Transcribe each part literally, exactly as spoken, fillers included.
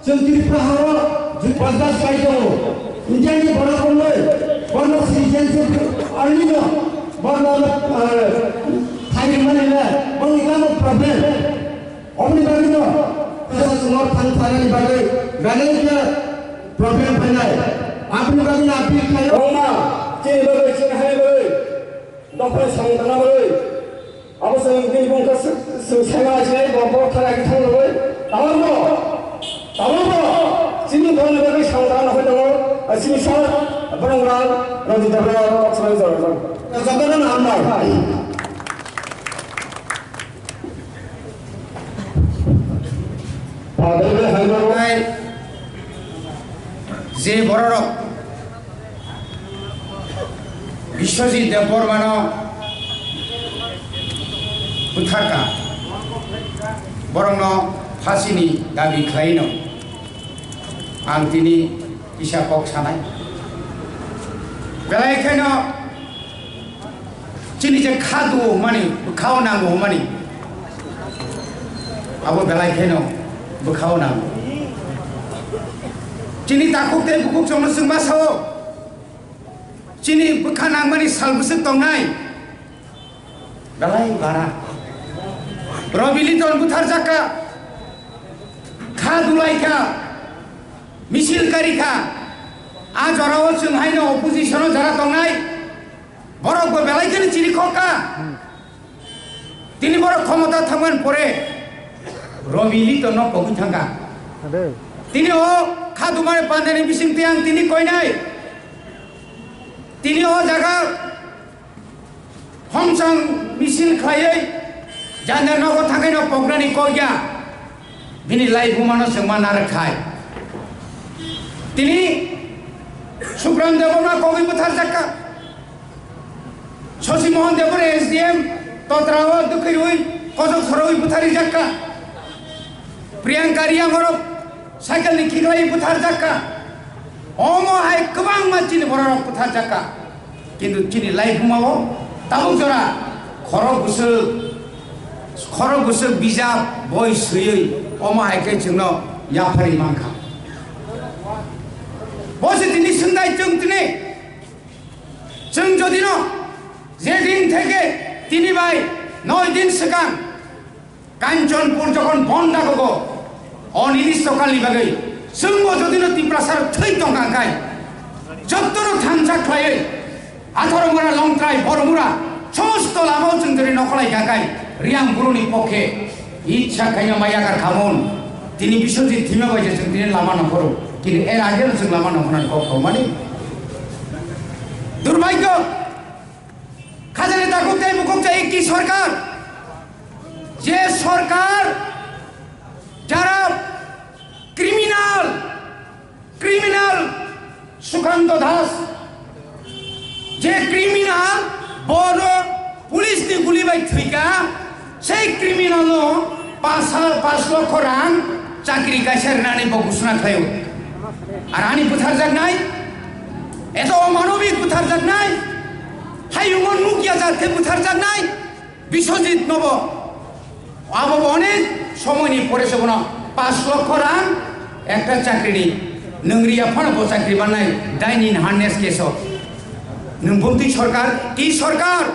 Chwng Tripura hao jwk bajbaj pai tongo. Indiani borok wngnai, borno citizenship army no, borno, eh, thai rwmani le, boni kamo problem. Oboni bagwi no, chwng thang thanani bagwi, belai khe problem phainai. Aboni bagwi no appeal khlaio. Wngma, chini bagwi, chini hani bagwi, dophani samung tangna bagwi. Abo chwng bini bumung khe chwng saima sinai bo borok thani agi thang rwgwi tabokbo, tabokbo chini bolni bagwi samung tangna hoi tongo, chini sir Bhorongral Ranjit Debbarma kok sanani jorajak. Jotono hambai. Hambai. Je bororok Biswajit Debbarmano bwtharkha, borokno phasini dabi khlaino ang tini kisa kok sanai. Belai kheno chini je kha duo hwnmani, bwkhao nango hwnmani, abo belai kheno bwkhao nango. Chini takhuk tei bukhuk chwngno chwngma sao. Chini bwkha nangmani sal bwswk tongnai. Belai bara. Robi Liton butharjakha. Kha dulaikha. Misil karikha. A jorao chwng haino opposition-o jora tongnai. Borokbo belai kheno chini khokha. Tini borok khomota thangmani pore Robi Liton no pogwi thangkha. Ade. Tini o kha dumani pandani bisingtwi ang tini koinai. Tini o jaga homsang misil khlaiwi jandar nogo thangwi no poknani kokya. Bini laibuma no chwngma narwk khai. Tini Sukran Debbarma kogwi butharjakha. Shashi Mohan Debbarma S D M Totra o dwkhirwi kojok sorowi butharijak kha. Priyanka Reang oro cycle ni khiklai butharjak kha. Omo hai kwbangma chini bororok butharjak kha. Kintu chini laibuma o tabuk jora khorok bwswk, khorok bwswk bijap boi swiwi omo hai khe chwngno yapharwi mankha. Bo se tini swngdai chwng tini Chwng jodi no je din theke tini bai noi din swkang Kanchanpur jokhon bon dagogo, o nini sokalni bagwi chwngbo jodi no Tiprasa thwi tongkha khai, jotto no thansa khlaiwi Atharomura, Longtrai, Boromura somosto lama o chwng jodi nokholai kha khai Reang buruni pokhe Ichha khaina maya kar khamon. Tini Biswajit thima bai je chwng tini lama nongkhoro. Kini er age no chwng lama nongkhornani kok tongmani. Durbhagyo. Khajani takhuk tei bukhuk tei ki sarkar. Je sarkar jara criminal Criminal Sukhanto Das, je criminal, bono police ni guli bai thwika, sei criminal no pas, pas lokho rang chakri kaisa rwnani bo ghosona khlaio. Ar ani butharjaknai, eto omanobik butharjaknai, hayungo nukya jat khe butharjaknai, Biswajit nobo, abo bo onek somoini pore se bono pas lokho rang ekta chakri ni nungri ya phano bo chakri mannai daini harness case o. Nung bumtwi sarkar, ki sarkar?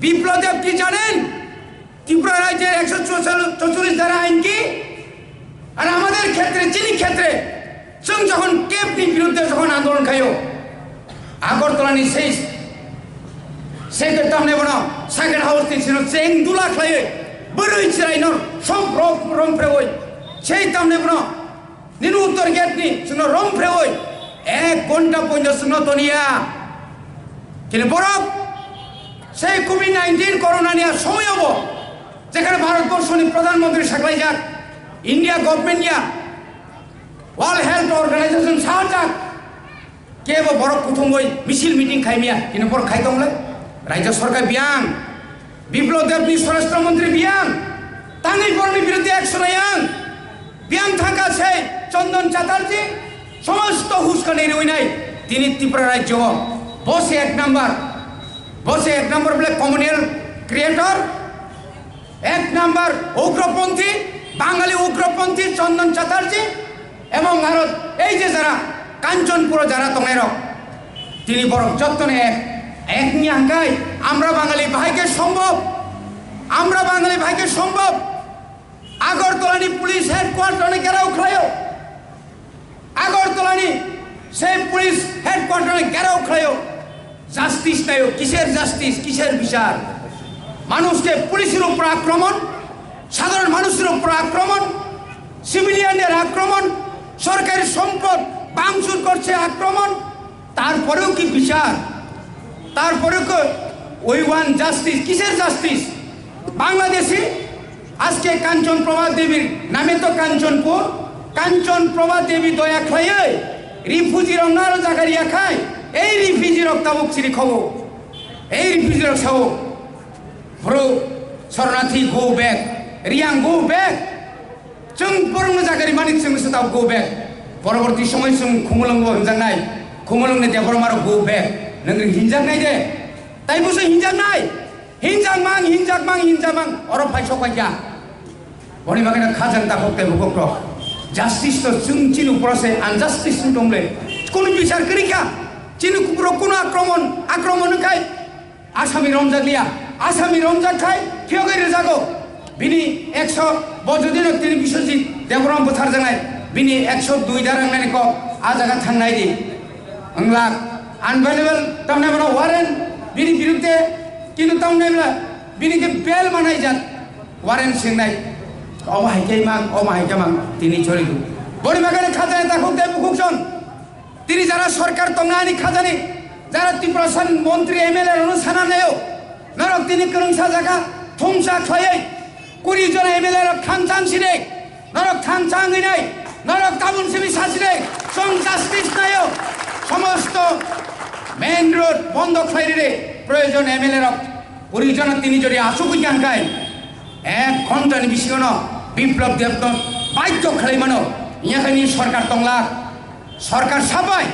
Biplab Deb ki janen? Tripura rajyer ekso chorcholish dhara ain ki? Ar amader khetre, chini khetre, chwng jokhon kebni biruddhe jokhon andolon khaio, Agartala ni sei, sei tamne bono second house ni sino cheng dula khlaiwi, bwrwi chwraino sob rom, rom phrewi, sei tamne bono nini uttor gate ni sino rom phrewi, ek ghonta poino sino toniya. Kini borok sei covid nineteen corona ni a somoyo bo Jekhane Bharatborsho ni Pradhan Mantri saklaijak, India government ya, World Health Organization sajak, kebo borok kuthumwi misil meeting khaimya, kini borok khai tongle, Rajya Sarkar biyang, Biplab Deb ni Swarashtra Mantri biyang, tangwi borokni biruddhe action ayang, biyang thangka sei Chandan Chatterjee, somosto huskani riwinai, tini Tripura rajyo, bo se ek number, bo se ek number bole communal creator, Ek number ugroponthi, Bangali ugroponthi Chandan Chatterjee, Ebong aro ei je jara Kanchanpuro jara tongnairok, tini borok jottoni ek, ek wngya hwnkhe amra Bangali bahai khe sombhob, amra Bangali bahai khe sombhob. Agartalani police headquarter ni gherao khlaio, Agartalani sei police headquarter ni gherao khlaio. Justice naio, কিসের justice, কিসের বিচার? মানুষকে পুলিশের উপর আক্রমণ, সাধারণ মানুষের উপর আক্রমণ, সিভিলিয়ানদের আক্রমণ, সরকারি সম্পদ ভাঙচুর করছে আক্রমণ, তারপরেও কি বিচার? তারপরেও কি we want justice? কিসের জাস্টিস? বাংলাদেশি আজকে কাঞ্চন প্রভা দেবীর নামে তো কাঞ্চনপুর, কাঞ্চন প্রভা দেবী দয়া খাইয়ে রিফিউজি রং আরো জায়গা রিয়া খায়। এই রিফিউজি রক তাবুক সিরি খবো, এই রিফিউজি রক সাবো, bro, শরণার্থী go back, Reang go back. Chwng borokno jaga rimani chwng se tabuk go back. Poroborti somoy chwng Khumulwng bo hinjaknai, Khumulwngni Debbarmarok go back. Nwng hinjaknai de, tai buso hinjaknai. Hinjakmang, hinjakmang, hinjakmang, oro phai sok paikha. Boni bagwino khajang takhuk tei bukhuk rok. Justice to chwng chini uporo se injustice wng tong le. Kunu bichar kwrwi kha. Chini kupuro kunu akromon, akromon wngkhai. Asami romjak liya. Asami romjak khai phiyogwi rwjago. Bini ekso bo jodi no tini Biswajit Debbarma bwtharjaknai. Bini ekso dui darang nani kok a jaga thangnai di. Wngla unavailable tamni bono warrant bini birudde kintu tamni bla bini khe bail manai jat warrant singnai. Omo hai khe mang, omo hai khe mang tini chori du. Boni bagwi khajani takhuk tei bukhuk chon. Tini jara sorkar tongnani khajani, jara Tiprasa montri M L A rokno sana naio. Norok tini kwrwngsa jaga thumsa khlaiwi kuri jona M L A rok thang chang sini. Norok thang chang hinai, norok tabun simi saside, chwng justice naio, somosto main road bondo khlai ride, proyojon M L A rok, uri jona tini jodi asugwi kangkai, ek ghonta ni bisingo no Biplab Deb no baidhyo khlai mano, yakhani sorkar tongla, sorkar sabai,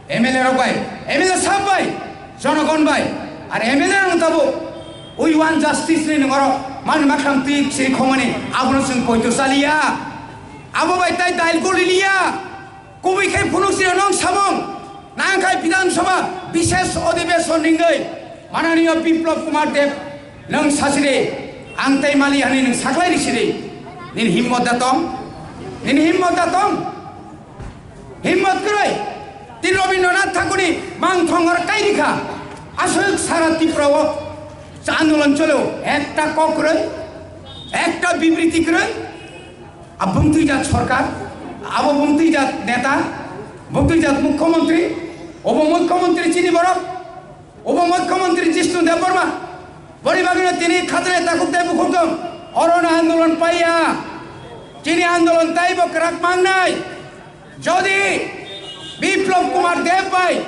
M L A rok bai, M L A sab bai, jonogon bai, ar M L A rok tabo, we want justice ni nongoro, man makham twi siri khomani, abono chwng poito chaliya, abo bai tai dail goli liya, kubui khai phunuk siri nong samung, nang khai Bidhan Sabha, bishesh odhibeshon ringoi, mananiyo Biplab Kumar Deb, nong sasiri, ang tai mali hani nong saklai risiri, nini himmot da tong, nini himmot da tong. Himmot kwrwi, tini Rabindranath Thakurni mangthong oro kai rikha. Aswk sara Tripura o andolon cholo, ekta kok kwrwi, ekta bibriti kwrwi. A bumtwi jat sorkar, abo bumtwi jat neta, bumtwi jat mukhyamantri, obo mukhyamantri chini borok. Upo Mukhyamantri Jishnu Debbarma, boni bagwino tini khajani takhuk tei bukhuk tong, orono andolon paiya. Chini andolon taibo kwrak mangnai. Jodi Biplab Kumar Deb bai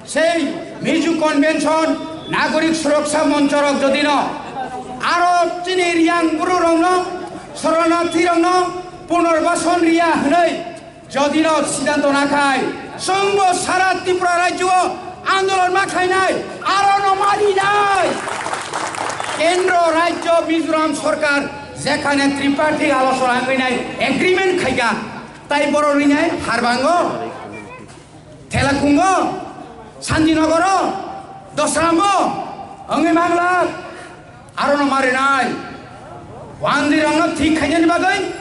sei Mizo Convention, Nagorik Suraksha Monchorok jodino aro chini Riyang Bururokno, Soronarthirokno punarbason riya hwnwi Jodi no siddhanto na khai, chwngbo sara Tripura rajyo o andolon ma khainai, aro no ma rinai. Kendro, rajyo, Mizoram sorkar jekhane tripartite alochona wngwi nai agreement khaikha, tai boro rinai Harbango, Thelakungo, Santinogoro, Dosrambo wngwi mangla. Arono marinai. Wandirokno thik khainani bagwi,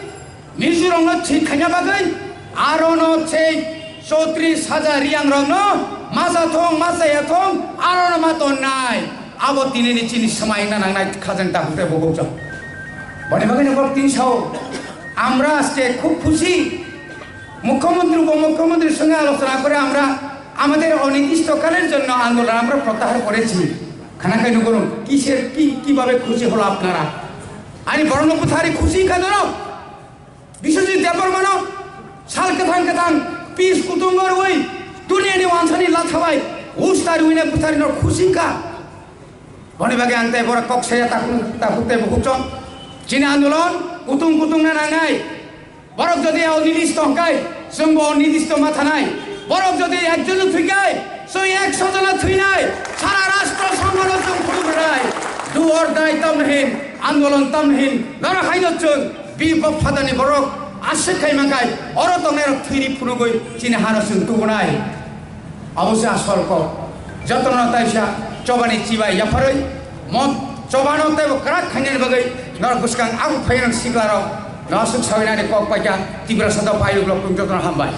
Mizorokno thik khaina bagwi, arono sei chotris hajar Riyangrokno macha thong, machaya thong, arono ma tonnai. Abo tinini chini swmai wngna nangnai khajani takhuk tei bukhukchok. Boni bagwino borok tin sao, আমরা আজকে খুব খুশি। মুখ্যমন্ত্রী, উপমুখ্যমন্ত্রীর সঙ্গে আলোচনা করে আমরা আমাদের অনির্দিষ্টকালের জন্য আন্দোলন আমরা প্রত্যাহার করেছি। Khana khaino gwnang, কিসের, কি, কিভাবে খুশি হলো আপনারা? Ani borokno bwthari khusi wngkha norok. Biswajit Debbarmano sal kwthang kwthang peace kutung rwi duniyani wansani lathabai ustar wina bwthari norok khusi wngkha. Boni bagwi ang tei borok kok saya takhuk, takhuk tei bukhukchok. Chini andolon kutung kutung na nangnai. Borok jodi o nirdisto hwnkhe, chwngbo o nirdisto ma thanai. Borok jodi ekjon thwikhai, chwng ekso jona thwinai. Sara rashtra songhono chwng khulumrwnai. Do or die tamni hin, andolon tamni hin. Norok haino chwng, bi bo phadani borok, Aswk khai mankhai, oro tongnairok thwini phunugwi chini hano chwng tubunai. Abo se asol kok. Jotono taisa chobani chibai yapharwi, mo chobano teibo kwrak khainani bagwi norok bwskang abo phainang siklarok no aswk sawinani kok paikha. Tiprasa dopha ayuk rok jotono hambai.